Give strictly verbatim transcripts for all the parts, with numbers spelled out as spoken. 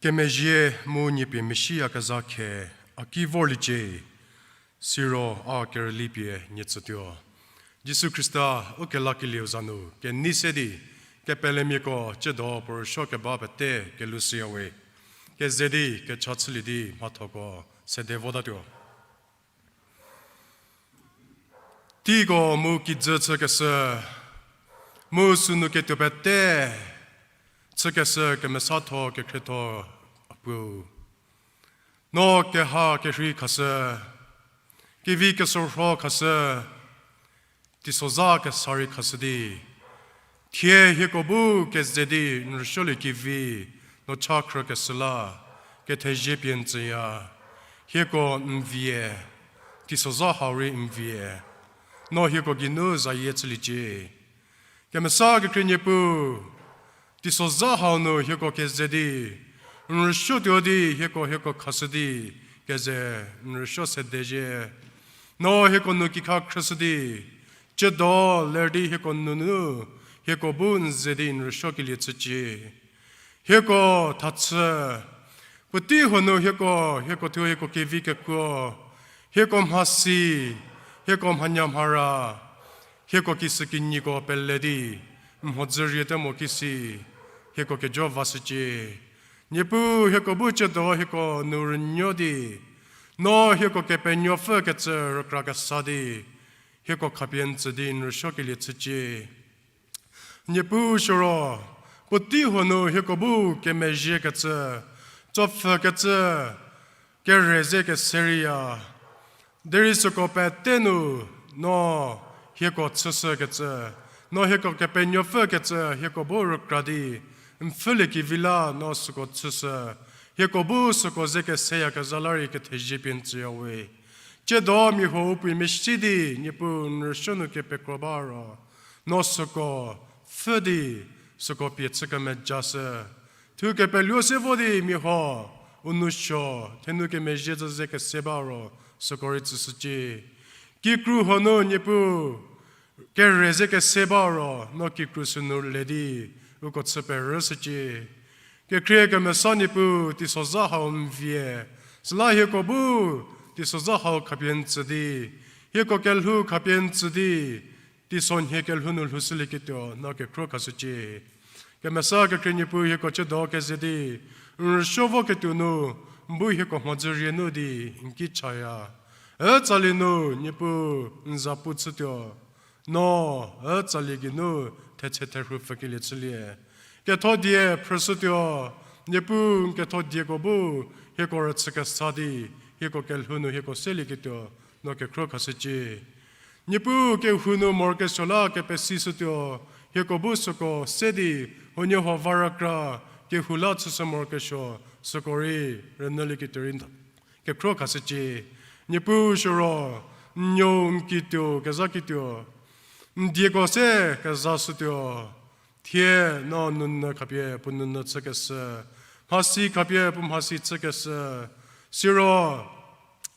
Kemezhie mu nie pie meshiyakezha khe a ki vorliecie, siro a kerüli pie nie tsütuo. Jisu Khrista, ukelakelieu za nu kenei se di, kepelemiako ciedo puo rüsuo keba pete kelhou shüyawe. Keze di kecha chülie di mhathoko sede votatuo. Teiko mu kijü chükeshü, mu sünu ketuo pete chükeshü kemesatho kekhrietho Apuo. No keha kerhei khashü, kevi kesorho khashü, teisozha kesa rei khashü di. Thie hieko bu keze di n rüsuolie kevi no cha khrükeshü la, kethezie pie n tsüya. Hieko n vie, teisozha hau rei n vie. No hieko geinu zayie chüliecie. Kemesa kekhrie Niepuu, teisozha hau nu hieko keze di n rüsuotuo di hieko hieko khashü di, keze n rüsuo sedezhie. No hieko nu kikha khrüshü di, ciedo ler di hieko nunu, hieko bu n ze di n rüsuokelie chücie. Hieko thachü, puotei huo nu hieko, hieko thuo hieko kevi kekuo, hieko mhasi, hieko mhanya mhara, hieko kisükinyiko pele di, mhodzü riete mo kisi, hieko kejo vashücie. Niepuu hieko bu ciedo hieko nu rünuo di, no hieko Kepenuopfü kecü rükra kesa di, hieko khapie n tsü di n rüsuokelie chücie. Niepuu siro, puotei huo nu hieko bu kemezhiekecü, tsopfhükecü, kere ze kese reiya. Derei süko pete nu, no hieko chüshükecü, no hieko Kepenuopfü kecü hieko bu rükra di, n pfhülie kevi la no süko chüshü, hieko bu süko ze keseyakezha la rei kethezie pie n tsüyawe. Ciedo mia huo u pui mesi di Niepuu n rüsuo nu kepekro ba ro, no süko pfhü di süko pie chü kemejashü. Thu kepeluo se vo di mia huo u nou suo, thenu kemezhie zü ze kese ba ro, süko rei tsüshücie. Kikru huo nu Niepuu, kere ze kese ba ro, no kikru sünu le di, uko chü perüshücie. Kekhrie kemesa Niepuu, teisozha hau n vie, süla hieko bu, teisozha hau khapie n tsü di, hieko kelhou khapie n tsü di, teisonhie kelhou nu lhoushülieketuo, no kekhro khashücie. Kemesa kekhrie Niepuu hieko ciedo keze di, n rüsuo voketuo nu, n bu hieko mhodzü rie nu di, n ki chaya. Ütsali nu, Niepuu, n za pu chütuo. No, ütsali geinu, thetse therhu pfükelie chülie. Ketho die phrüshütuo, Niepuu n ketho dieko bu, hieko rüchü kesa di, hieko kelhou nu hieko selieketuo, no kekhro khashücie. Niepuu kehou nu morokesuo la kepesishütuo, hieko bu süko se di, huoniehuo va rükra, kehou la chüshü morokesuo, süko rei, rünyülieketuo rei kekhro khashücie. Niepuu siro, n nuou n kituo, kezha kituo, n dieko se kezashütuo, thie no nounyü khapie puo nounyü chükeshü, mhasi khapie puo mhasi chükeshü, siro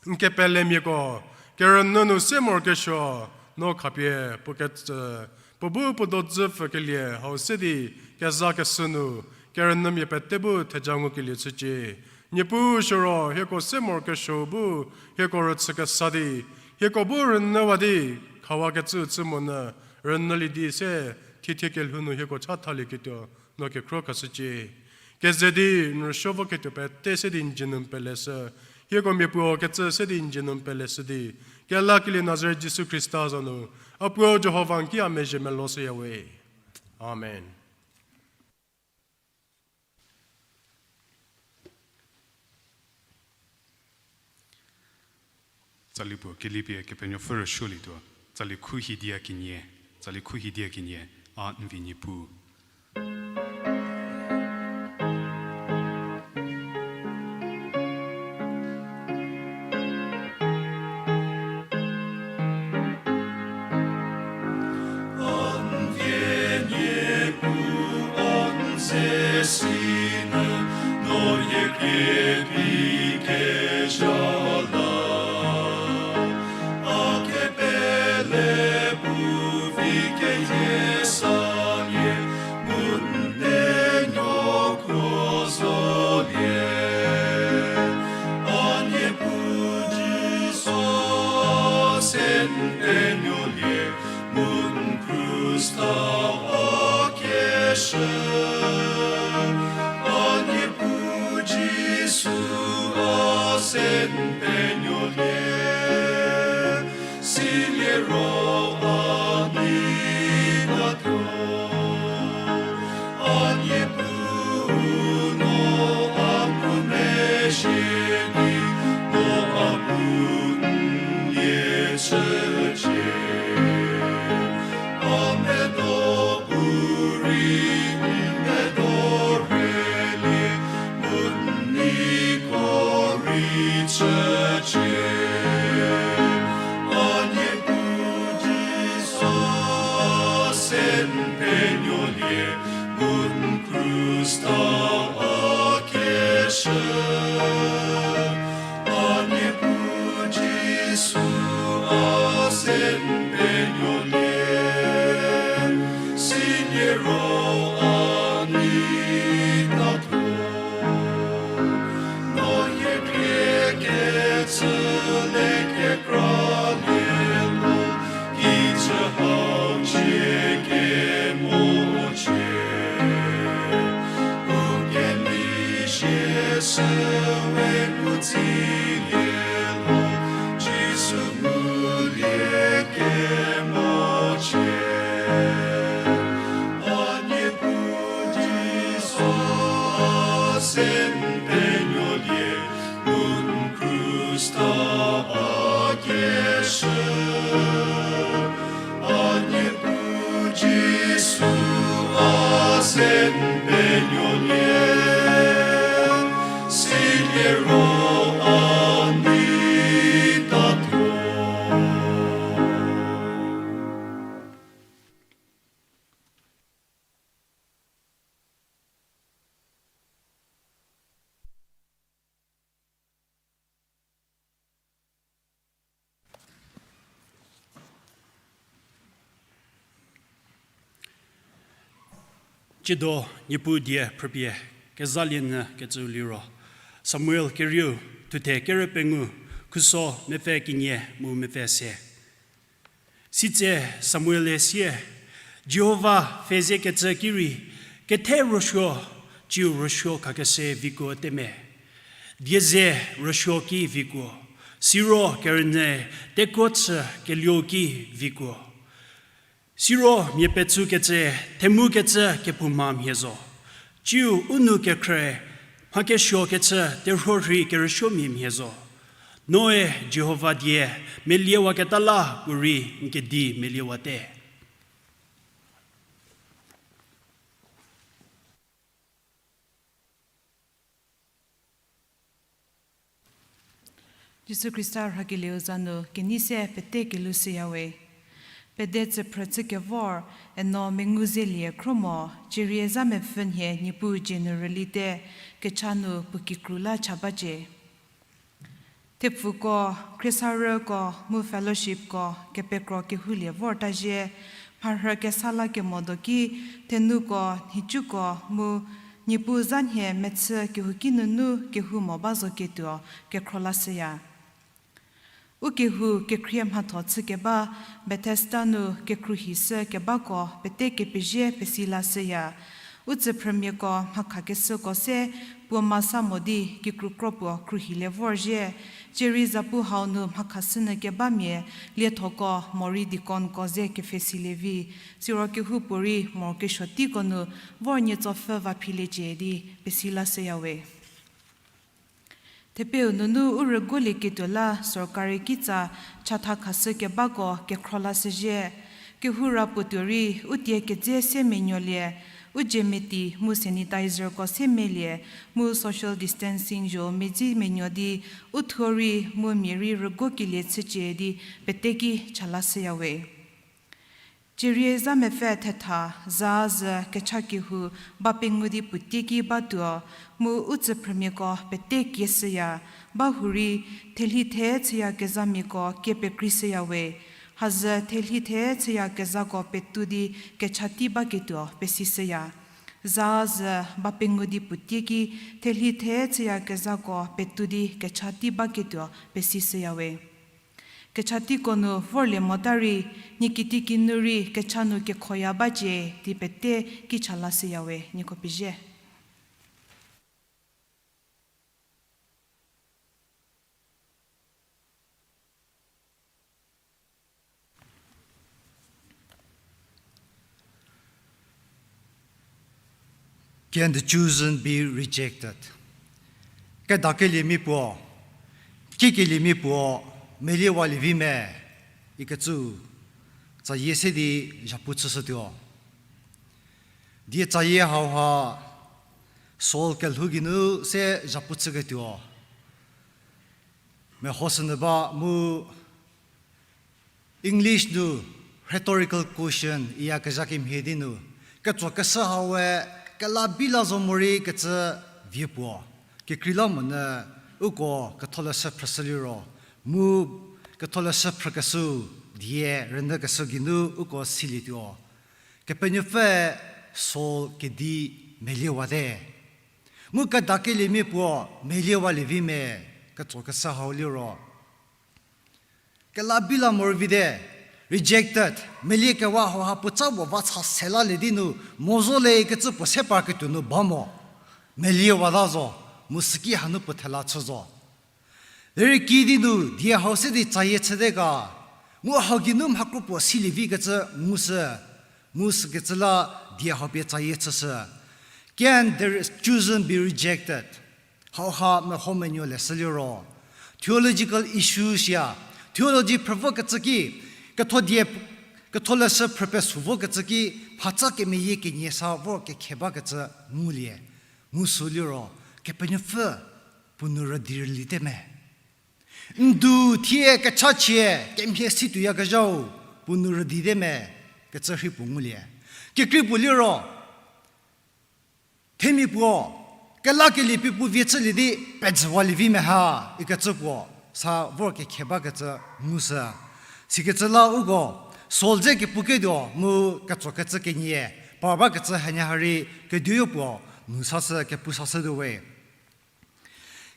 n kepelemiako, kerünyü nu se morokesuo, no khapie puo kecü, puo bu puo dodzü pfükelie hau se di kezakeshü nu, kerünyümia pete bu theja ngukelie chücie. Niepuu siro hieko se morokesuo bu, hieko rüchü kesa di, hieko bu rünyüwa di, khawakecü chü monyü, rünyülie di se, thiethie kelhou nu hieko chathalieketuo, no kekhro khashücie. Keze di n rüsuo voketuo pete se di n dzie nu n peleshü, hieko mia puo kecü se di n dzie nu n peleshü di, kelakelie Nazaret Jisu Khrista za nu, a Puo Jihova n ki a mezhie meloshüyawe. Amen. Tsali puo kelipie Kepenuopfü rüsuolietuo, tsali khu hidia kenie, tsali khu hidia kenie, a n vi Niepuu. penuolie, mu n krus ta a keshü. A Niepuu Jisu, a se n penuolie, siliro a nei tatuo. A Niepuu, no a ngumezhie di, no a bu n lie chücie. A medo bu rei n medo rhelie, mu n neiko rei chücie. A Niepuu Jisu, a se n penuolie, mu n krus ta a keshü. A Niepuu Jisu, a se n penuolie, siliro a nei tatuo. No hie khrie kecü le kekra lielo, kijü hau cie kemocie. U kemezhie sü we ngutsilielo, Jisu ngulie kemocie. A Niepuu Jisu, a se n penuolie, mu n krus ta a keshü. A Niepuu Jisu, a se n penuolie, siliro a nei tatuo. Tsiedo Niepuu die phrüpie kezalienyü kecüu liro, Samuel kerieu, thuthe kerü pengou, khuso mepfü kenie mu mepfü se. Sitse Samuel-e sie, Jihova pfhezie kecü ki rei, kethe rüsuo, tsiu rüsuo khakeshü vikuo te me. Dieze rüsuo ki vikuo, siro kerünyü tekuo chü kelieu ki vikuo. Siro mia petsu kecü, themu kecü kephouma mhie zo. Tsiu u nou kekhrü, mha kesuo kecü terhuo rhei kerüsuomia mhie zo. Noe Jihova die meliewaketa la puorei n kedi meliewate. Jisu Khrista rhakelieu za nu kenei se pete kelhou shüyawe. Pede tsüphrü chükevor, eno mengu zelie khro mo, cierie zha mepfü nhie Niepuu dzie nu rülite, kecha nu puo kikru la cha bacie. Thepfuko, khriesarüko, mu fellowshipko kepekro kehoulie vorta zhie, mharhü kesa la kemodo ki, thenuko, nhicuko, mu Niepuu zha nhie mechü kehouki nunu kehou mo ba zo ketuo kekhro lashüya. U kehou kekhrie mhatho chükeba Bethesda nu kekhruohi shü kebako pete kepezie pesi lashüya. U tsüphrümiako mhakhakeshüko se puo masa mo di kikru kro puo khruohilie vorzhie. Cierei zapu hau nu mhakhashünyü kebamia liethoko morei deaconko ze kepfhesilie vi. Siro kehoupuorei morokesuo teiko nu vor nietsopfü va philiecie di pesi lashüyawe. Thepeu nunu u rüguolieketuo la sorkari kitsa chatha khashü kebako kekhro lashüzhie. Kehou ra puo tuorei u tie kedze se menuolie, u jemeti mu sanitizerko se melie, mu social distancing zho medzi menuo di u thuo rei mu mia rei rüguokelie chücie di pete ki cha lashüyawe. Cierie zha mepfü thetha, za zhü kecha kehou ba pengou di puoteiki batuo, mu u tsüphrümiako pete kieshüya, ba hurei thelhi the chüyakezhamiako kie pekreishüyawe, hazhü thelhi the chüyakezhako petou di kecha tei baketuo pesishüya. Za zhü ba pengou di puoteiki thelhi the chüyakezhako petou di kecha tei baketuo pesishüyawe. Kechatiko nu vorlie mota rei, nie kitiekinu rei kecha nu kekhoya bacie di pete ki cha lashüyawe, nieko pezie. Can the chosen be rejected? Kedakeliemia puo, kikeliemia puo, meliewalie vi me, ikecü, tsayie se di zhapu chüshütuo. Die tsayie hauha, Saul kelhou geinu se zhapu chüketuo. Mehoshünyü ba mu English nu rhetorical question iya kezha kemhie di nu, ketsokeshü haue, kelabi la zo morei kecü vie puo. Kekreilamonyü uko ketholeshü phrüshü liro, mu ketholeshü phrükeshü die rünyükeshü geinu uko silietuo. Kepenuopfü Saul kedi meliewate. Mu kedakeliemia puo meliewalie vi me, ketsokeshü hau liro, kelabi la morei vite, rejected, meliekewa hauha puotsa puo va cha selalie di nu, mo zo le kecü puo se parketuo nu ba mo. Meliewata zo, mu süki hanu puo thela chü zo. Derei kidi nu die hau se di tsayie chüte ga, mu hau geinu mha kropuo silie vi kecü ngushü, mu sükecü la die hau pie tsayie chüshü. Can the chosen be rejected? Hauha meho menuo leshü liro, theological issues ya, theology phrü vokecü ki, ketho die, ketholeshü phrü pesu vokecü ki, phatsa kemeyie kenie sa vor kekhe bakecü ngulie. Mu sü liro, Kepenuopfü puo nu rüdi rülite me. Ndu thie kechachie kemhie situyakezhau puo nu rüdite me, kecü rhei puo ngulie. Kekrei puo liro, themia puo, kelakelie pie puo vie chülie di pezhüwalie vi me ha, ikecü puo sa vor kekhe bakecü ngushü. Sikecü la uko, Saul dze kepuketuo mu ketsokecü kenie, par bakecü hanie ha rei kediyo puo nu sashü kepu sashütuo we.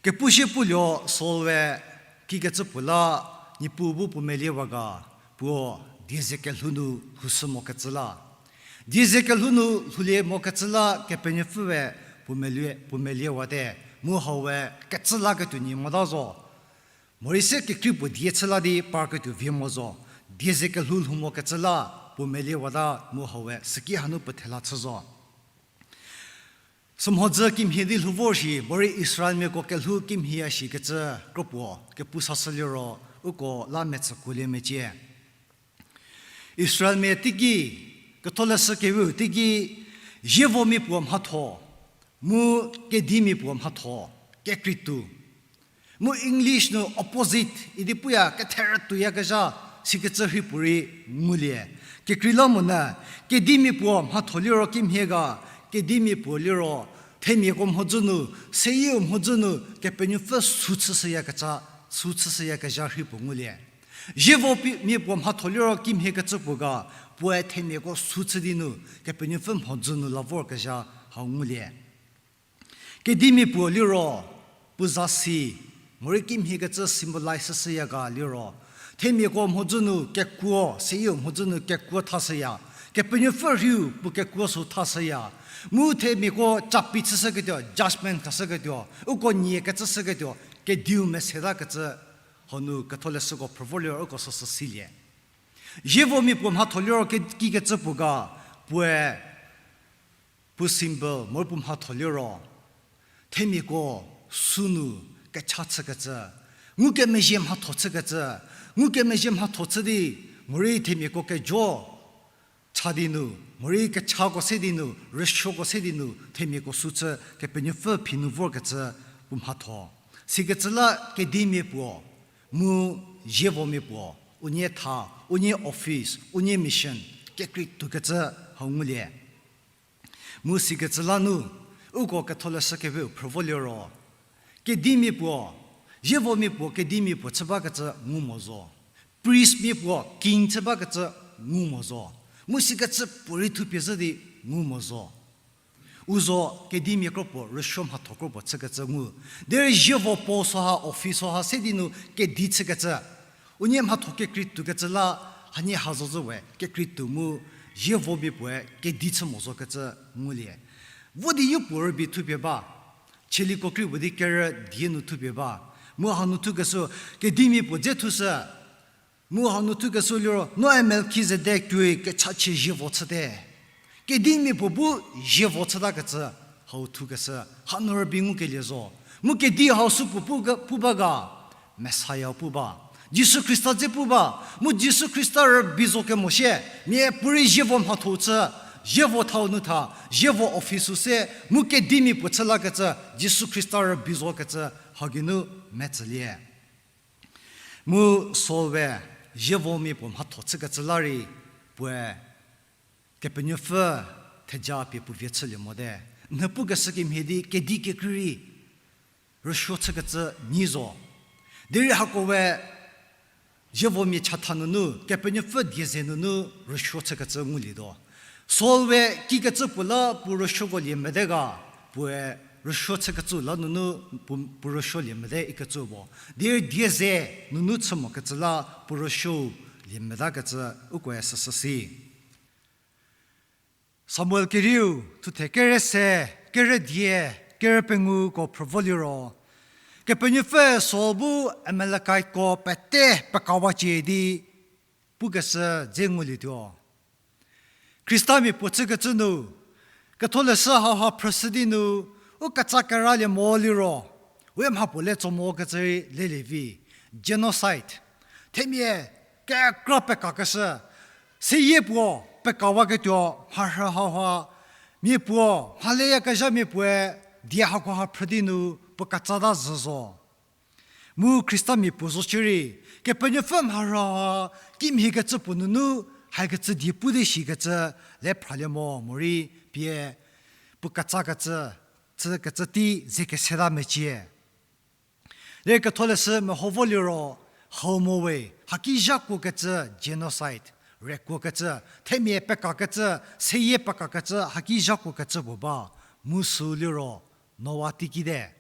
Kepu sie puo lio Saul we kikecü puo la Niepuu bu puo meliewa ga, puo dieze kelhou nu lhoushü mokecü la. Dieze kelhou nu lhoulie mokecü la Kepenuopfü we puo melie, puo meliewate, mu hau we kecü laketuo nyi mota zo. Morei se kekrei puo die chü la di parketuo vie mo zo. Dieze kelhou lhou mokecü la puo meliewata mu hau we süki hanu puo thela chü zo. Sümhodzü kimhie di lhou vor shi, morei Israelmiako kelhou kimhieya shikecü kropuo kepu sashü liro, uko la metsükuolie mecie. Israelmia teiki, ketholeshü keweu teiki, zievomia puo mhatho, mu kedimia puo mhatho, kekreituo. Mu English nu opposite idi puya ketherütuoyakezha, sikecü rhei puorei ngulie. Kekreilamonyü, kedimia puo mhatho liro kimhie ga, kedimia puo liro, themiako mhodzü nu, seyieu mhodzü nu, Kepenuopfü sü chüshüyakecha, sü chüshüyakezha rhei puo ngulie. Zievo pi-, mia puo mhatho liro kimhiekecü puo ga, puoe themiako sü chü di nu, Kepenuopfü mhodzü nu la vorkezha hau ngulie. Kedimia puo liro, puo zasi, morei kimhiekecü symbolize shüya ga liro, themiako mhodzü nu kekuo, seyieu mhodzü nu kekuo thashüya, Kepenuopfü rhiu puo kekuo sü thashüya, mu themiako capi chüshüketuo, judgment khashüketuo, uko nie kecü shüketuo, kediu mesetakecü, hanu ketholeshüko phrü vo liro uko süsü silie. Zievomia puo mhatho liro ke-, kikecü puo ga, puoe, puo symbol, morei puo mhatho liro, themiako sünu kecha chükecü, ngukemezhie mhatho chükecü, ngukemezhie mhatho chü di, morei themiako kejo cha di nu, morei kechako se di nu, rüsuoko se di nu, themiako sü chü Kepenuopfü phi nu vorkecü puo mhatho. Sikecü la kedimia puo, mu zievomia puo, unie tha, unie office, unie mission, kekreituokecü hau ngulie. Mu sikecü la nu, uko ketholeshü kepeu phrü vo liro, kedimia puo, zievomia puo, kedimia puo chü bakecü ngu mo zo. Priestmia puo, king chü bakecü ngu mo zo. Mu sikecü puorei thupie zhü di ngu mo zo. U zo kedimia kropuo, rüsuo mhatho kropuo chükecü ngu. Derei zievo post ha, office ha se di nu kedi chükecü. Unie mhatho kekrei tuokecü la, hanie ha zo zü we kekrei tuo mu, zievomia puoe kedi chü mo zokecü ngulie. Vo di yopuo rübei thupie ba, Chieliko krei puo di kerü die nu thupie ba. Mu hanu thukeshü, kedimia puo dze thushü. Mu hanu thukeshü liro, Noa Melkizedek tuoi kechachie zievo chüte. Kedimia puo bu zievo chütakecü hau thukeshü, hanu rübei ngukelie zo. Mu kedi hau sü puo pu ga, pu ba ga, Messiah pu ba. Jisu Khrista dze pu ba, mu Jisu Khrista rübei zo kemo shie, miapuorei zievo mhatho chü, zievo thau nu tha, zievo office-u se, mu kedimia puo chü lakecü, Jisu Khrista rübei zokecü, hau geinu metsülie. Mu Saul we zievomia puo mhatho chükecü la rei, puoe Kepenuopfü theja pie puo vie chülie mote. Nhü pukeshü kemhie di kedi kekrei rei rüsuo chükecü nyi zo. Derei hako we zievomia chatha nunu, Kepenuopfü die ze nunu rüsuo chükecü ngulietuo. Saul we kikecü puo la puo rüsuoko lie mete ga, puoe rüsuo chükecü la nunu puo, puo rüsuo lie mete ikecü puo. Derei die ze nunu chü mokecü la puo rüsuo lie metakecü ukoe süsü si. Samuel kerieu, thuthe kerü se, kerü die, kerü penguko phrü vo liro, Kepenuopfü Saul bu Amalekiteko pete pekawacie di pukeshü dze ngulietuo. Khristamia puo chükecü nu, Ketholeshü hauha phrüshü di nu, u ketsa keralie mo liro, we mha puo le tso mokecü rei lelie vi, genocide. Themia kekra pekakeshü, seyie puo pekawaketuo mharhü hauha, mia puo, mhaleyakezhamia puoe die hakoha phrü di nu puo ketsata zhü zo. Mu Khristamia puo zo shierei, Kepenuopfü mharhü hauha kimhiekecü puo nunu, haikecü die pu di shikecü le phralie mo morei pie puo ketsakecü, chükecü tei ze keseta mecie. Derei Ketholeshü meho vo liro, hau mo we, haki zhakuokecü genocide, rekuokecü, themia pekakecü, seyie pekakecü, haki zhakuokecü puo ba, mu sü liro, Noa teiki te.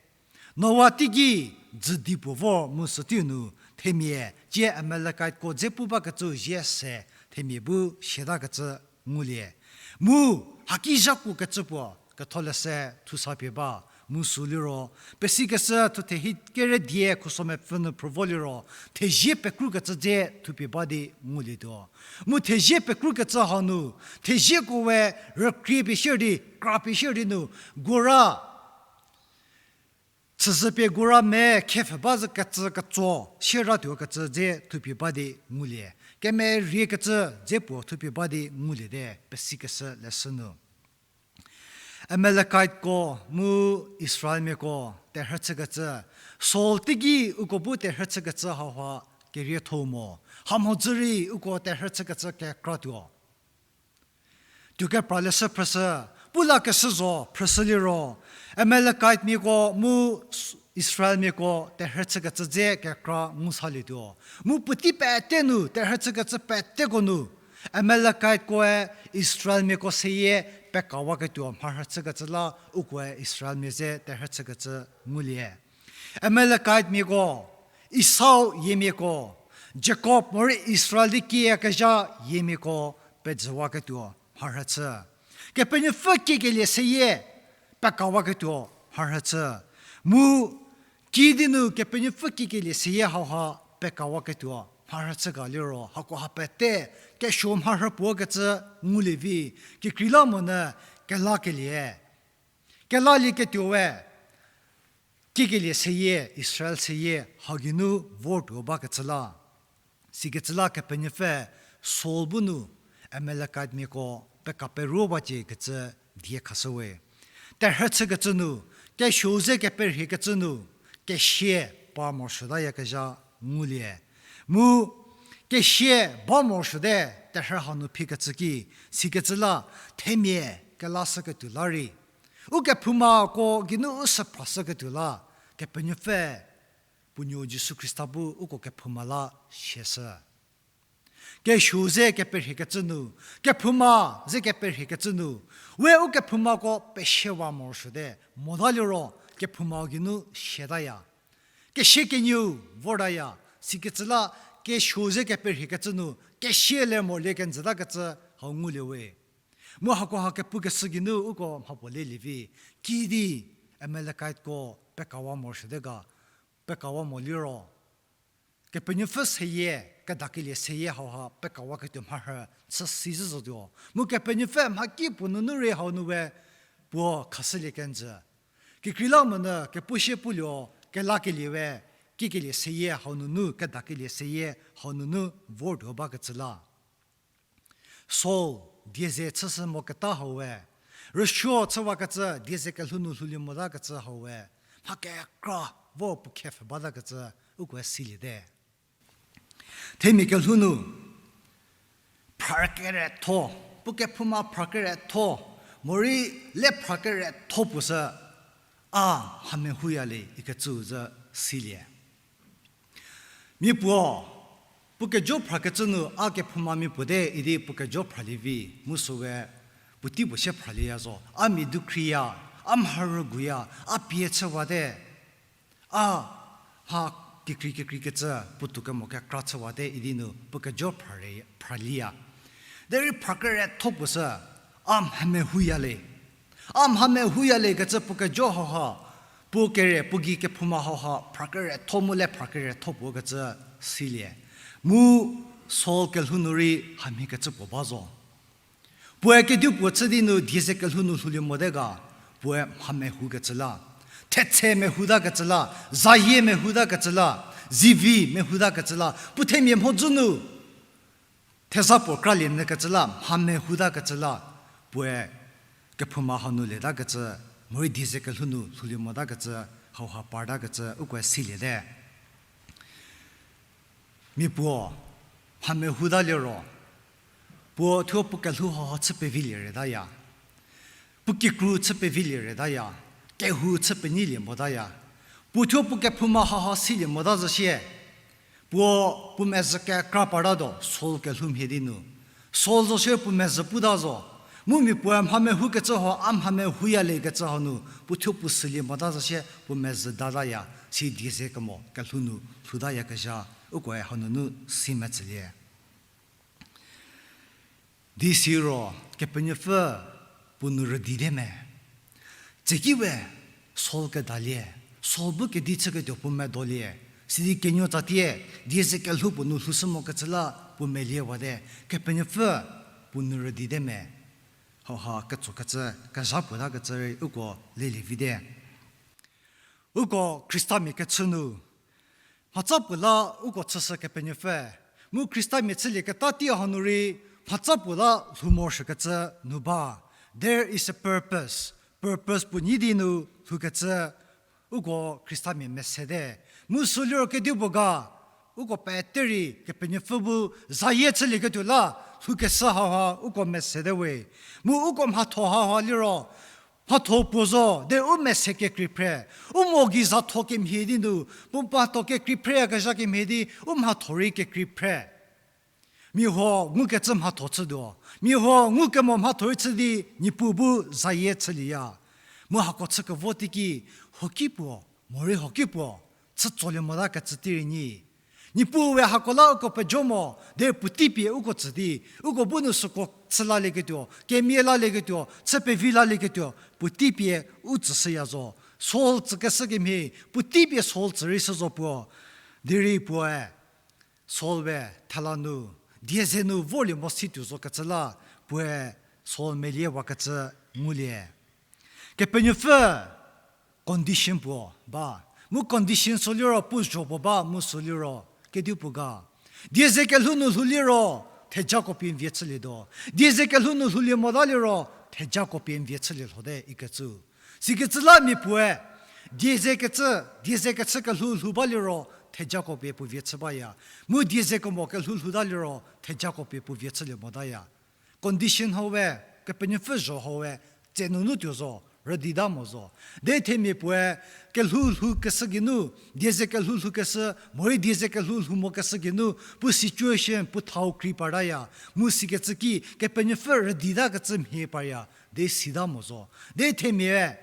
Noa teiki dzü di puo vor mu süteiu nu, themia tie Amalekiteko dze pu bakecü zie se, themia bu sietakecü ngulie. Mu, haki zhakuokecü puo, Ketholeshü thusa pie ba, mu sü liro, pesikeshü thuthe hi kerü die khuso mepfü nu phrü vo liro, thezie pekrukecü dze thupie ba di ngulietuo. Mu thezie pekrukecü hau nu, theziekoe rükrie pie shierei, kra pie shierei nu, gora, chüzhü pie gora me khepfhü ba zhü kecü ketso, sieratuokecü dze thupie ba di ngulie. Kemeriekecü dze puo thupie ba di ngulie te, pesikeshü leshü nu. Amalekiteko mu Israelmiako terhü chükecü, Saul teiki uko bu terhü chükecü hauha kerietho mo, hamhodzü rei uko terhü chükecü kekratuo. Tuo kepra leshü phrüshü, pu lakeshü zo phrüshü liro, Amalekitemiako mu Israelmiako terhü chükecü dze kekra ngu salietuo. Mu puotei pete nu terhü chükecü peteko nu, Amalekitekoe Israelmiako seyie pekawaketuo mharhü chükecü la ukoe Israelmia ze terhü chükecü ngulie. Amalekitemiako, Esau yiemiako, Jakob morei Israel di kieyakezha yiemiako pejüwaketuo mharhü chü. Kepenuopfü kiekelie seyie pekawaketuo mharhü chü. Mu kidi nu Kepenuopfü kiekelie seyie hauha pekawaketuo mharhü chü ga liro, hakoha pete kesuo mharhü puo kecü ngulie vi, kekreilamonyü kelakelie. Kelalieketuoe, kiekelie seyie, Israel seyie, hau geinu vortuo bakecü la. Sikecü la Kepenuopfü Saul bu nu Amalekitemiako pekaperuo bacie kecü die khashüwe. Terhü chükecü nu, kesuo ze keperhiekecü nu, kesie par morosuotayakezha ngulie. Mu kesie ba morosuote terhü hau nu phikecü ki, sikecü la themia kelashüketuo la rei, ukephoumako geinu u süphrashüketuo la, Kepenuopfü puo nuo Jisu Khrista bu uko kephouma la siashü. Kesuo ze keperhiekecü nu, kephouma ze keperhiekecü nu, we ukephoumakoko pesiewa morosuote, mota liro kephouma geinu siataya. Kesie kenieu vortaya, sikecü la kesuo ze keperhiekecü nu, kesie le morlie kenjütakecü hau ngulie we. Mu hakoha kepukeshü geinu uko mhapuo lelie vi, kidi Amalekiteko pekawa morosuote ga, pekawa mo liro, Kepenuopfü seyie, kedakelie seyie hauha pekawaketuo mharhü chü si zhü zotuo. Mu Kepenuopfü mhakipuo nunu rei hau nu we puo khashülie kenjü. Kekreilamonyü kepushie puo luo, kelakelie we, kikelie seyie hau nunu, kedakelie seyie hau nunu vortuo bakecü la. Saul, die ze chüshü moketa hau we, rüsuo chüwakecü, die ze kelhou nu lhoulie motakecü hau we, mha kekra vo puo khepfhü batakecü ukoe siliete. Themia kelhou nu, phrakeretho, puo kephouma phrakeretho, morei le phrakeretho puo sü, a mha mehouya le ikecü zhü silie. Mia puo, puo kejo phrakecü nu a kephouma mia puo te idi puo kejo phralie vi, mu süwe puotei puo sie phralieya zo. A mia dukhriya, a mharüguya, a pie chüwate, a mha kekrei kekreikecü puotou kemo kekra chüwate idi nu puo kejo phralie, phralieya. Derei phrakeretho puo sü, a mha mehouya le. A mha mehouya le kecü puo kejo hauha, puo kere, puo gei kephouma hauha, phrakeretho mu le phrakeretho puo kecü silie. Mu Saul kelhou nu rei hamhiekecü puo ba zo. Puoe kedipuo chü di nu die ze kelhou nu lhoulie mote ga, puoe mha mehoukecü la, thetse mehoutakecü la, zayie mehoutakecü la, zivi mehoutakecü la, puo themia mhodzü nu theza puo kralie nyükecü la, mha mehoutakecü la, puoe kephouma hau nu letakecü, morei die ze kelhou nu lhoulie motakecü, hauha partakecü ukoe siliete. Mia puo, mha mehouta liro, puo thuo puo kelhou hauha chü pevilie retaya. Puo kikru chü pevilie retaya. Kehou chü penyilie motaya. Puo thuo puo kephouma hauha silie mota zo sie, puo, puo mezhü kekra partatuo, Saul kelhou mhie di nu. Saul zo sie puo mezhü puta zo. Mu mia puoe mha mehoukecü hau, a mha mehouya le kecü hau nu, puo thuo puo silie mota zo sie puo mezhü dataya, si die ze kemo kelhou nu lhoutayakezha, ukoe hau nunu si metsülie. Di siro, Kepenuopfü puo nu rüdite me. Tseki we, Saul kedalie, Saul bu kedi chüketuo puo medolie, sidi kenuo tsatie, die ze kelhou puo nu lhoushü mokecü la puo meliewate, Kepenuopfü puo nu rüdite me. Hauha ketsokecü, kezha puotakecü rei uko lelie vite. Uko Khristamia kechü nu, mhatsa puo la uko chüshü Kepenuopfü, mu Khristamia chülieketa tei hau nu rei, mhatsa puo la lhou morosuokecü nu ba. There is a purpose. Purpose puo nyi di nu lhoukecü, uko Khristamia mesete. Mu sü liro kedipuo ga, uko pete rei Kepenuopfü bu zayie chülieketuo la lhoukeshü hauha uko mesete we. Mu uko mhatho hauha liro, mhatho puo zo, de u mese kekrei phre. U mo gei zatho kemhie di nu, puo mhatho kekrei phreyakezha kemhie di, u mhatho rei kekrei phre. Mia huo ngukecü mhatho chütuo. Mia huo ngukemo mhatho rei chü di, Niepuu bu zayie chülieya. Mu hako chü kevo teiki, hoki puo, morei hoki puo, chü tsolie motakecü tei rei nyi. Niepuue hako la uko pejo mo, de puotei pie uko tsü di, uko bu nu süko chü lalieketuo, kemia lalieketuo, chü pevi lalieketuo, puotei pie u tsüshüya zo. Saul tsükeshü kemhie, puotei pie Saul tsü rei shü zo puo. Derei puoe, Saul we thela nu, die ze nu vorlie mo si tuo zokecü la, puoe Saul meliewakecü ngulie. Kepenuopfü condition puo ba. Mu condition sü liro puo zho puo ba mu sü liro kedipuo ga. Die ze kelhou nu lhou liro, thejako pie n vie chülietuo. Die ze kelhou nu lhoulie mota liro, thejako pie n vie chülie lhote ikecü. Sikecü la mia puoe, die ze kecü, die ze kechü kelhou lhou ba liro, thejako pie puo vie chü baya. Mu die ze kemo kelhou lhouta liro, thejako pie puo vie chülie motaya. Condition hau we, Kepenuopfü zho hau we, tse nunu tuo zo, rüdita mo zo. De themia puoe, kelhou lhoukeshü geinu, die ze kelhou lhoukeshü, morei die ze kelhou lhou mokeshü geinu, puo situation, puo thau krei partaya. Mu sikecü ki, Kepenuopfü rüditakecü mhie parya, de sita mo zo. De themia,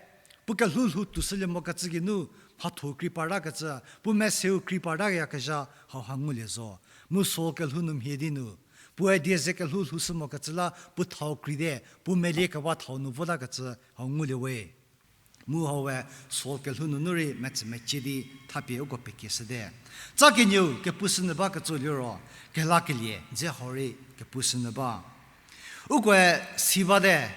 puo kelhou lhou toushülie mokecü geinu, mhatho krei partakecü, puo meseu krei partayakezha, hauha ngulie zo. Mu Saul kelhou nu mhie di nu, puoe die ze kelhou lhoushü mokecü la puo thau kreite, puo melie kewa thau nu votakecü hau ngulie we. Mu hau we Saul kelhou nunu rei metsümecie di thapie uko pekieshüte. Tsa kenieu kepushünyü bakecü liro, kelakelie dze hau rei kepushünyü ba. Ukoe si bate,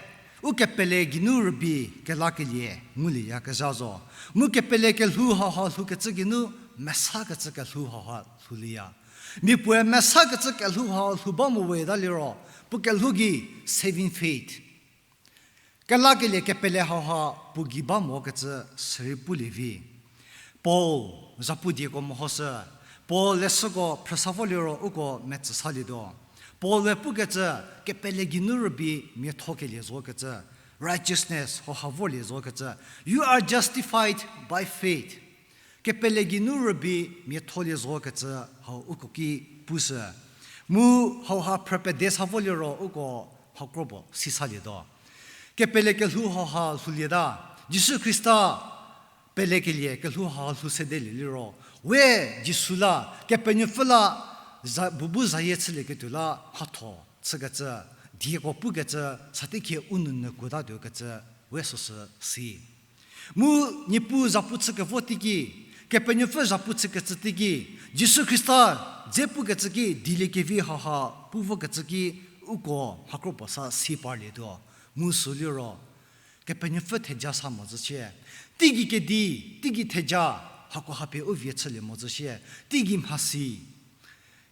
u kepele geinu rübei kelakelie ngulieyakezha zo. Mu kepele kelhou hauha lhoukecü geinu, mesakecü kelhou hauha lhoulieya. Mia puoe mesakecü kelhou hauha lhou ba mo weta liro, puo kelhou gei saving faith, kelakelie kepele hauha puo gei ba mokecü sürei pulie vi. Paul, zhapu dieko mehoshü, Paul leshüko phrüsa vo liro uko metsü salietuo. Paul-e pukecü, kepele geinu rübei miathokelie zokecü, righteousness hauha vorlie zokecü, you are justified by faith. Kepele geinu rübei miatholie zokecü hau uko ki pushü. Mu hauha phrü pede sa vo liro uko mhakropuo si salietuo. Kepele kelhou hauha lhoulieta, Jisu Khrista pelekelie kelhou hauha lhou sedelie liro, we Jisu la, Kepenuopfü la, za, bu bu zayie chülieketuo la mhatho chükecü, dieko pukecü, satekhie u nounyü kuotatuokecü, we süsü si. Mu Niepuu zhapu chükevo teiki, Kepenuopfü zhapu chükecü teiki, Jisu Khrista dze pukecü ki, dieliekevi hauha pu vokecü ki, uko mhakropuo sa si parlietuo. Mu sü liro, Kepenuopfü theja sa mozü shie. Teigei kedi, teigei theja, hakoha pie u vie chülie mozü shie. Teigei mhasi,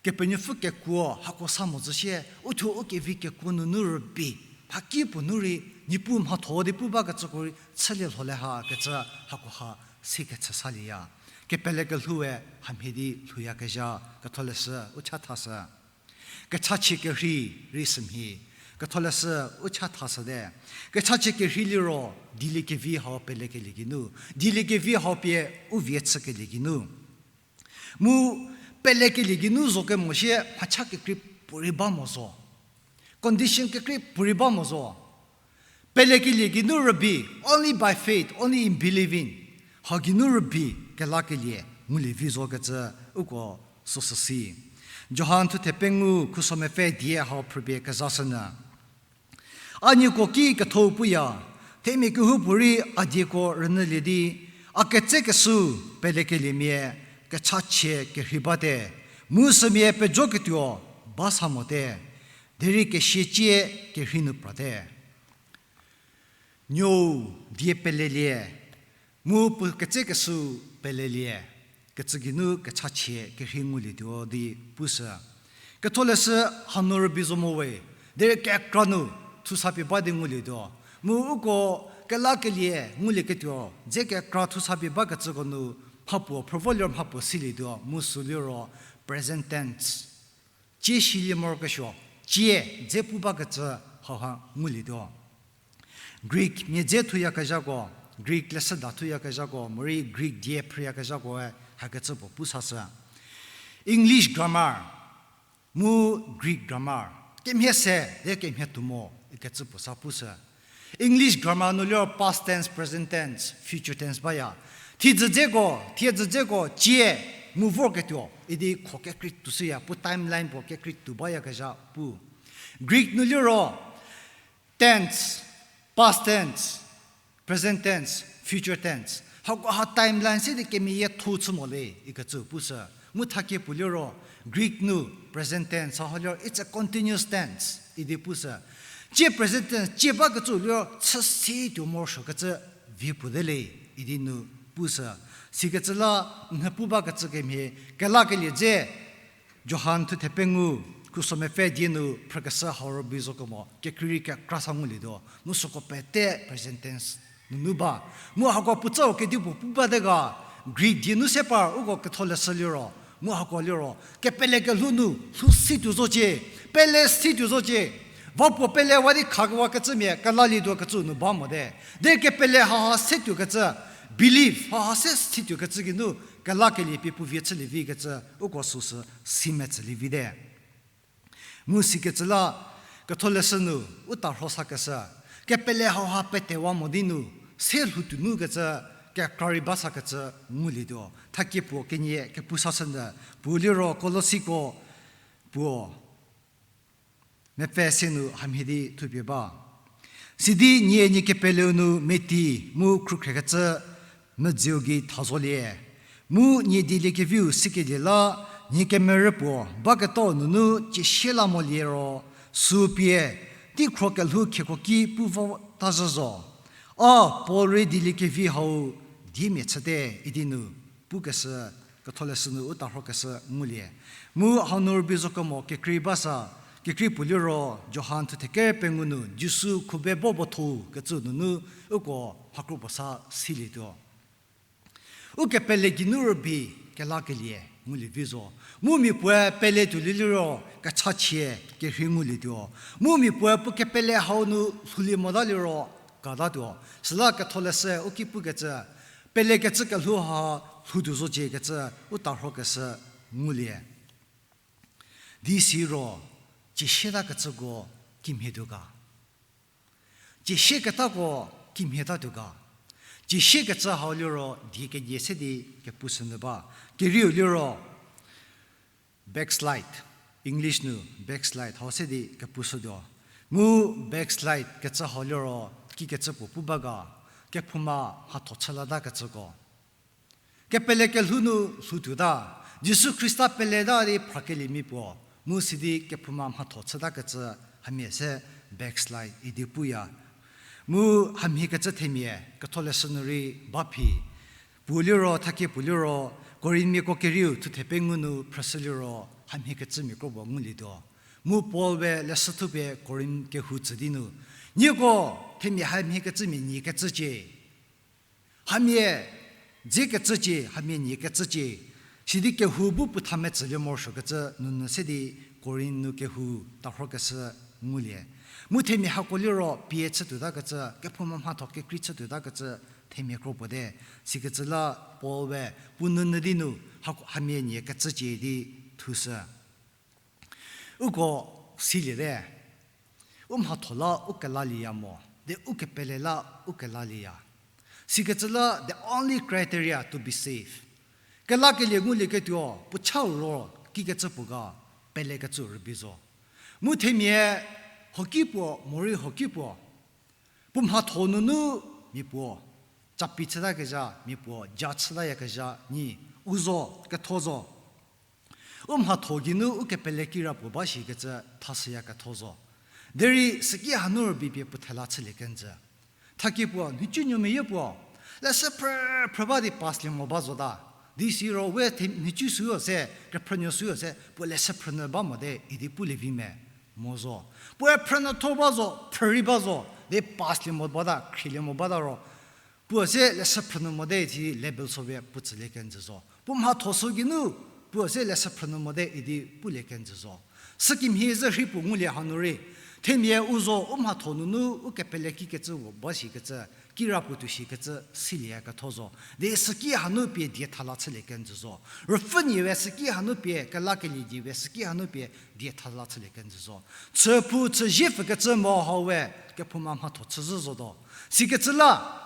Kepenuopfü kekuo hako sa mozü shie, uthuo u kevi kekuo nunu rübei, mhakipuo nu rei, Niepuu mhatho di pu bakecüko rei chülie lhole ha kecü hakoha sikecü salieya. Kepele kelhoue hamhie di lhouyakezha, Ketholeshü u chathashü. Kechachie kerhei rei sümhie, Ketholeshü u chathashüte. Kechachie kerhei liro, dieliekevi hau pelekelie geinu, dieliekevi hau pie u vie chükelie geinu. Mu pelekelie geinu zo kemo shie mhacha kekrei puorei ba mo zo. Condition kekrei puorei ba mo zo. Pelekelie geinu rübei, only by faith, only in believing. Hau geinu rübei kelakelie ngulie vi zokecü uko süsü si. Johan thuthe pengou khuso mepfü die hau phrüpie kezashünyü. A nieko ki ketho puya, themia kehoupuorei a dieko rünyülie di, a ketsekeshü pelekeliemia kechachie kerhei bate, mu sümia pejoketuo ba sa mote, derei kesiecie kerhei nu prate. Nuou die pelelie, mu puo ketsekeshü pelelie, kecü geinu kechachie kerhei ngulietuo di pushü. Ketholeshü hanu rübei zo mo we, derei kekra nu thusapie ba di ngulietuo. Mu uko kelakelie ngulieketuo, dze kekra thusapie bakecüko nu mhapuo phrüvo liro mhapuo silietuo, mu sü liro present tense. Cie silie morokesuo, cie dze pu bakecü hauha ngulietuo. Greek mia dze thuyakezhako, Greek leshüda thuyakezhako, morei Greek die phrüyakezhakoe hakecü puo pu sashü. English grammar mu Greek grammar, kemhie se, de kemhie tuo mo, ikecü puo sa pushü. English grammar nu liro past tense, present tense, future tense baya. Thiedzü dzeko, thiedzü dzeko, cie, mu vorketuo, idi kho kekrei tuo shüya, puo timeline puo kekrei tuo bayakezha pu. Greek nu liro, tense, past tense, present tense, future tense. Hakoha timeline se di kemeyietho chü mo le, ikecü pushü. Mu thakie puo liro, Greek nu present tense, hau liro, it's a continuous tense, idi pushü. Cie present tense, cie bakecü liro, chüsi tuo morosuokecü vie puo de le, idi nu pushü. Sikecü la, n pu bakecü kemhie, kelakelie dze, Johan thuthe pengou, khuso mepfü die nu phrükeshü hau rübei zo kemo, kekreirei kekra sa ngulietuo, mu süko pete present tense nunu ba. Mu hako puotsau kedipuo pu bate ga, Greek die nu se par uko ketholeshü liro, mu hako liro, kepele kelhou nu, lhou si tuo zocie, pele si tuo zocie, va puo pelewa di khakewakecümia kelalietuo kecü nu ba mote. De kepele haha se tuokecü, belief haha se si tuokecü geinu, kelakelie pie puo vie chülie vikecü, uko süsü si metsülie vite. Mu sikecü la, ketholeshü nu, u tarho sakeshü, kepele hauha petewa mo di nu, se lhou tuo nukecü, kekra rei ba sakecü, ngulietuo. Thakie puo kenie kepu sashünyü, puo liro Kolosiko, puo mepfü se nu hamhie di thupie ba. Sidi nie nie kepeleu nu meti mu khrükhrükecü medzeu gei tha zolie. Mu nie dieliekeviu sikelie la, nie kemerü puo baketau nunu ciesie la molie ro, sü pie, teikhro kelhou khieko ki pu vota zhü zo. A Paul rei dieliekevi hau diemia chüte idi nu pukeshü, ketholeshü nu u tarhokeshü ngulie. Mu hanu rübei zo kemo kekrei ba sa, kekrei puo liro Johan thuthe ker pengou nu Jisu khube bo bo tho kecü nunu uko mhakro puo sa silietuo. Ukepele geinu rübei kelakelie ngulie vi zo. Mu mia puoe pele tuolie liro kechachie kerhei ngulietuo. Mu mia puoe puo kepele hau nu lhoulie mota liro katatuo. Süla ketholeshü u ki pukecü, pelekecü kelhou ha lhoutuo zocie kecü u tarhokeshü ngulie. Di siro, ciesieta kecüko kimhie tuo ga. Ciesieketako kimhie ta tuo ga. Ciesiekecü hau liro die kenie se di kepushünyü ba. Kerieu liro, backslide, English nu backslide hau se di kepushütuo. Mu backslide kecü hau liro kikecü puo pu ba ga, kephouma mhatho chü lata kecüko. Kepele kelhou nu lhoutuota, Jisu Khrista peleta di phrakeliemia puo, mu sidi kephouma mhatho chüta kecü hamia se backslide idi puya. Mu hamhiekecü themia ketholeshü nu rei ba phi. Puo liro, thakie puo liro, Korinmiako kerieu thuthe pengou nu phrüshü liro hamhiekecümia kro puo ngulietuo. Mu Paul we leshü thupie Korin kehou tsü di nu, nieko themia hamhiekecümia nie kecücie. Hamia dze kecücie, hamia nie kecücie, sidi kehou bu puo tha metsülie morosuokecü nunu se di Korin nu kehou tarhokeshü ngulie. Mu themia hako liro pie chütuotakecü, kephouma mhatho kekrei chütuotakecü themia kro puo te. Sikecü la Paul we puo nunu di nu hako hamia nie kecücie di thushü. Uko siliete, u mhatho la u kelalieya mo, di u kepele la u kelalieya. Sikecü la the only criteria to be saved. Kelakelie ngulieketuo, puo chau ro kikecü puo ga, pelekecü rübei zo. Mu themia hoki puo, morei hoki puo, puo mhatho nunu mia puo capi chütakezha, mia puo ja chütayakezha nyi, u zo, ketho zo. U mhatho geinu u kepele kirapuo ba shikecü thashüyaketho zo. Derei süki hanu rübei pie puo thela chülie kenjü. Thakie puo, nhicunuo meyie puo, leshü phrü, phrü ba di pass lie mo ba zota. Di siro we the-, nhicu süu se, kephrünuo süu se, puo leshü phrünyü ba mote idi pulie vi me, mo zo. Puoe phrünyütho ba zo, phrü rei ba zo, di pass lie mo bata, khrielie mo bata ro, puo se leshü phrünyü mote idi label so pie puo tsülie kenjü zo. Puo mhatho sü geinu, puo se leshü phrünyü mote idi pulie kenjü zo. Sükemhie zhü rhei puo ngulie hanu rei, themia u zo u mhatho nunu u kepele kikecü puo ba shikecü, kirapuo tuo shikecü silieyaketho zo. Di süki hanu pie die thala chülie kenjü zo. Rüpfhünyie we süki hanu pie, kelakelie die we süki hanu pie die thala chülie kenjü zo. Chüphou chüzie pfükecü mo hau we, kephouma mhatho chüzhü zotuo. Sikecü la,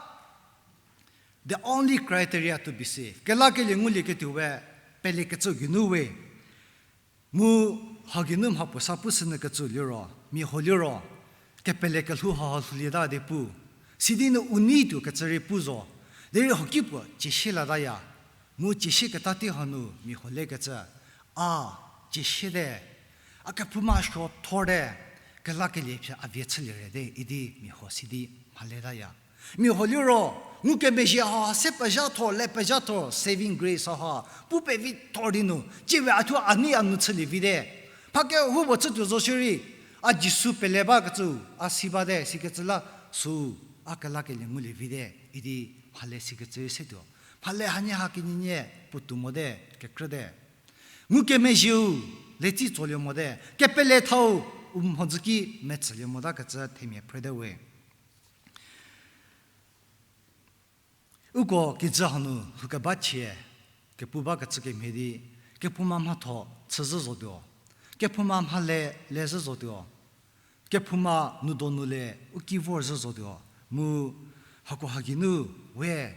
the only criteria to be saved. Kelakelie ngulieketuo we, pelekecü geinu we. Mu ha geinu mha puo sa pushünyükecü liro, mia huo liro, kepele kelhou ha lhoulieta di pu. Sidi nu u nei tuokecü rei pu zo. Derei hoki puo ciesie lataya. Mu ciesieketa tei hanu mia huo lekecü, a, ciesiete, a kephouma suo thorte, kelakelie pie a vie chülie rete idi mia huo sidi mhaletaya. Mia huo liro, ngukemezhie ha se pezhatho, le pezhatho, saving grace ha, pu pevi thor di nu, tsiewe a thuo a nei a nu chülie vite. Mha kehoupuo chütuo zo shierei, a Jisu pele bakecü, a si bate, sikecü la, sü, a kelakelie ngulie vite, idi mhale sikecü rei setuo. Mhale hanie ha kenienie, puotou mote, kekrüte. Ngukemezhieu, letsi tsolie mote, kepele thau, u mhodzü ki metsülie motakecü themia phrüte we. Uko kijü hanu lhoukeba chie, kepu bakecü kemhie di, kephouma mhatho chüzhü zotuo, kephouma mhale lezhü zotuo, kephouma nu donu le u ki vorzhü zotuo, mu hako ha geinu we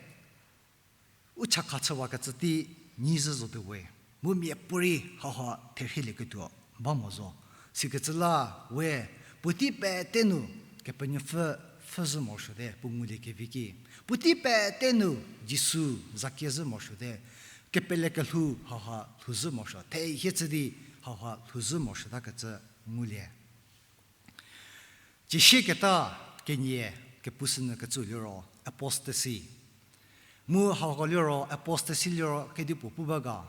u chakha chüwakecü tei nyizhü zotuo we, mu miapuorei haha therhielieketuo ba mo zo. Sikecü la we, puotei pete nu Kepenuopfü pfhü zhü morosuote, puo ngulie kevi ki. Puotei pete nu Jisu zakie zhü morosuote, kepele kelhou hauha lhouzhü morosuo, thehie chü di hauha lhouzhü morosuotakecü ngulie. Ciesieketa kenie kepushünyükecü liro apostasy. Mu hauha liro apostasy liro kedipuo pu ba ga.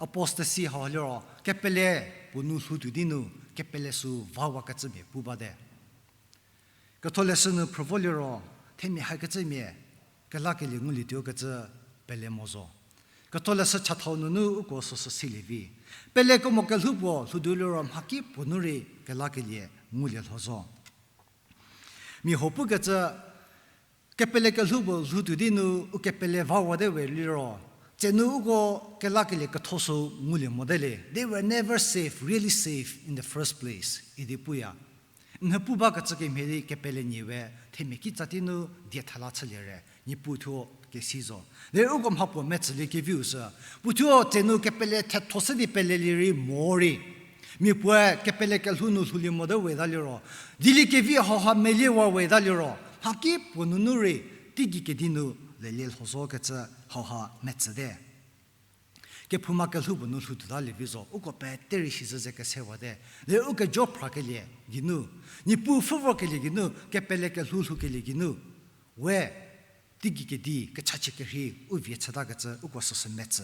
Apostasy hauha liro kepele puo nu lhou tuo di nu kepele sü vawakecümia pu bate. Ketholeshü nu phrü vo liro themia hakecümia kelakelie ngulietuokecü pele mo zo. Ketholeshü chathau nunu uko süsü silie vi. Pelekemo kelhou puo lhoutuo liro mhakipuo nu rei kelakelie ngulie lho zo. Mia huo pukecü, kepele kelhou puo lhoutuo di nu u kepele vawate we liro, tsenu uko kelakelie ketho sü ngulie mote le. They were never safe, really safe in the first place idi puya. Mha pu bakecü kemhie di kepele nie we themia kitsa tei nu die thala chülie re, Niepuu thuo kesi zo. Derei uko mhapuo metsülie keviu sü, puothuo tsenu kepele thetho se di pelelie rei morei, mia puoe kepele kelhou nu lhoulie mote weta liro, dieliekevi hauha meliewa weta liro, mhakipuo nunu rei teigei kedi nu lelie lho zokecü hauha metsüte. Kephouma kelhou puo nu lhoutuota lievi zo, uko pete rei sizhü ze kesewate. Derei ukejo phrakelie geinu, Niepuu pfhü vorkelie geinu, kepele kelhou lhoukelie geinu, we teigei kedi kechachie kerhei u vie chütakecü uko süsü metsü.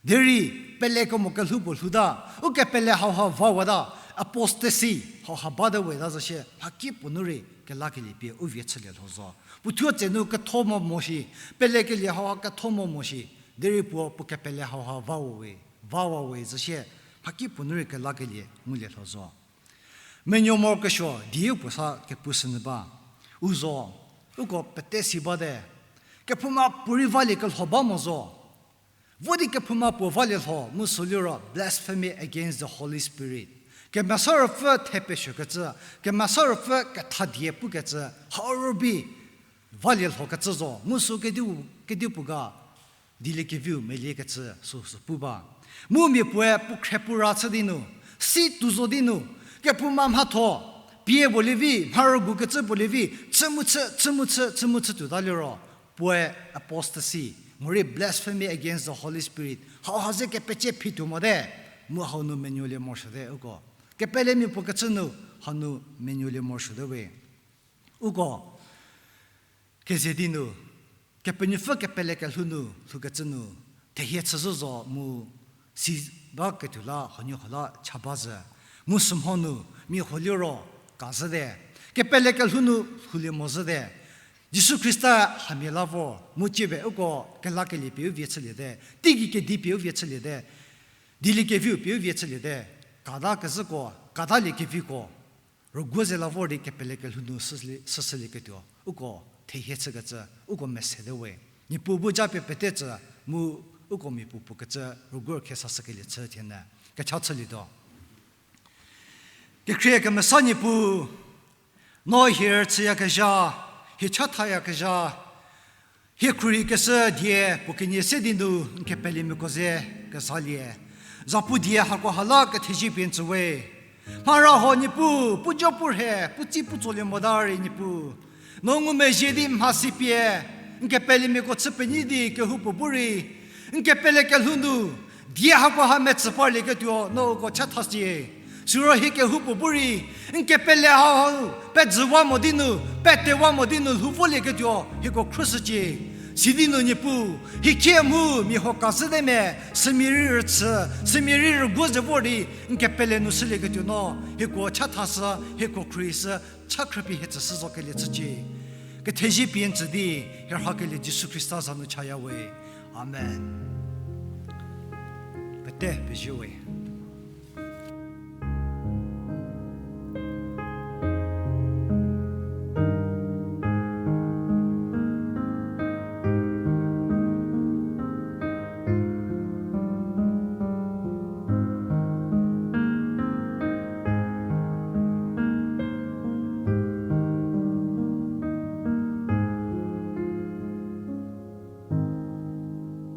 Derei pelekemo kelhou puo lhouta, ukepele hauha vawata, apostasy hauha bate weta zo shie, mhakipuo nu rei kelakelie pie u vie chülie lho zo. Puothuo tsenu ketho mo mo shi, pelekelie hauha ketho mo mo shi, derei puo puo kepele hauha vawa we, vawa we zo shie, mhakipuo nu rei kelakelie ngulie lho zo. Menuo morokesuo dieu puo sa kepushünyü ba. U zo, uko pete si bate. Kephouma puorei valie kelho ba mo zo. Vo di kephouma puo valie lho, mu sü liro blasphemy against the Holy Spirit. Kemesa Ruopfü thepesuokecü, Kemesa Ruopfü ketha die pukecü, hau rübei valie lhokecü zo, mu sü kediu, kedipuo ga, dieliekeviu meliekecü süsü pu ba. Mu mia puoe puo khrie puo ra chü di nu, si tuo zo di nu, kephouma mhatho pie puo lievi, mha rügukecü puo lievi, chü mu chü, chü mu chü, chü mu chütuota liro, puoe apostasy, morei blasphemy against the Holy Spirit, hauha ze kepecie phituo mote, mu hau nu menuolie morosuote uko. Kepelemia puo kecü nu, hau nu menuolie morosuote we. Uko keze di nu, Kepenuopfü kepele kelhou nu lhoukecü nu, thehie chüzhü zo mu si baketuo la huoniehuo la cha ba zhü. Mu sümho nu, mia huo liro, ka zhüte. Kepele kelhou nu lhoulie mo zhüte. Jisu Khrista hamia la vor, mu cie be uko kelakelie pie u vie chüliete, teigei kedi pie u vie chüliete, dieliekeviu pie u vie chüliete, kata kezhüko, kataliekeviuko, rüguo ze la vor di kepele kelhou nu süsülie, süsülieketuo, uko thehie chükecü, uko mesete we. Niepuu bu japie pete tsü, mu uko mia puo puo kecü, rüguo khie sashükelie chü thienyü. Kecha chülietuo. Kekhrie kemesa Niepuu, no hie rüchüyakezha, hie chathayakezha, hie khruohikeshü die puo kenie se di nu n kepelemiako ze kezalie. Zapu die hako ha la kethezie pie n tsü we. Mhara huo Niepuu, puo jo puo rhe, puo tsi puo tsolie mota rei Niepuu, no ngumezhie di mhasi pie, n kepelemiako chü penyi di kehoupuo bu rei, n kepele kelhou nu, die hako ha metsü parlieketuo no uko chatha sie. Siro hie kehoupuo bu rei, n kepele hau, pejüwa mo di nu, petewa mo di nu lhou volieketuo hieko khrüshücie. Sidi nu Niepuu, hie khie mu mia huo ka zhüte me, sümia rei rüchü, sümia rei rüguo ze vor di, n kepele nu shülieketuo no hieko chathashü, hieko khruohishü, cha khrüpie hie tsüshü zo kelie chücie. Kethezie pie n tsü di, hie rhakelie Jisu Khrista za nu chaya we. Amen. Pete pezie we.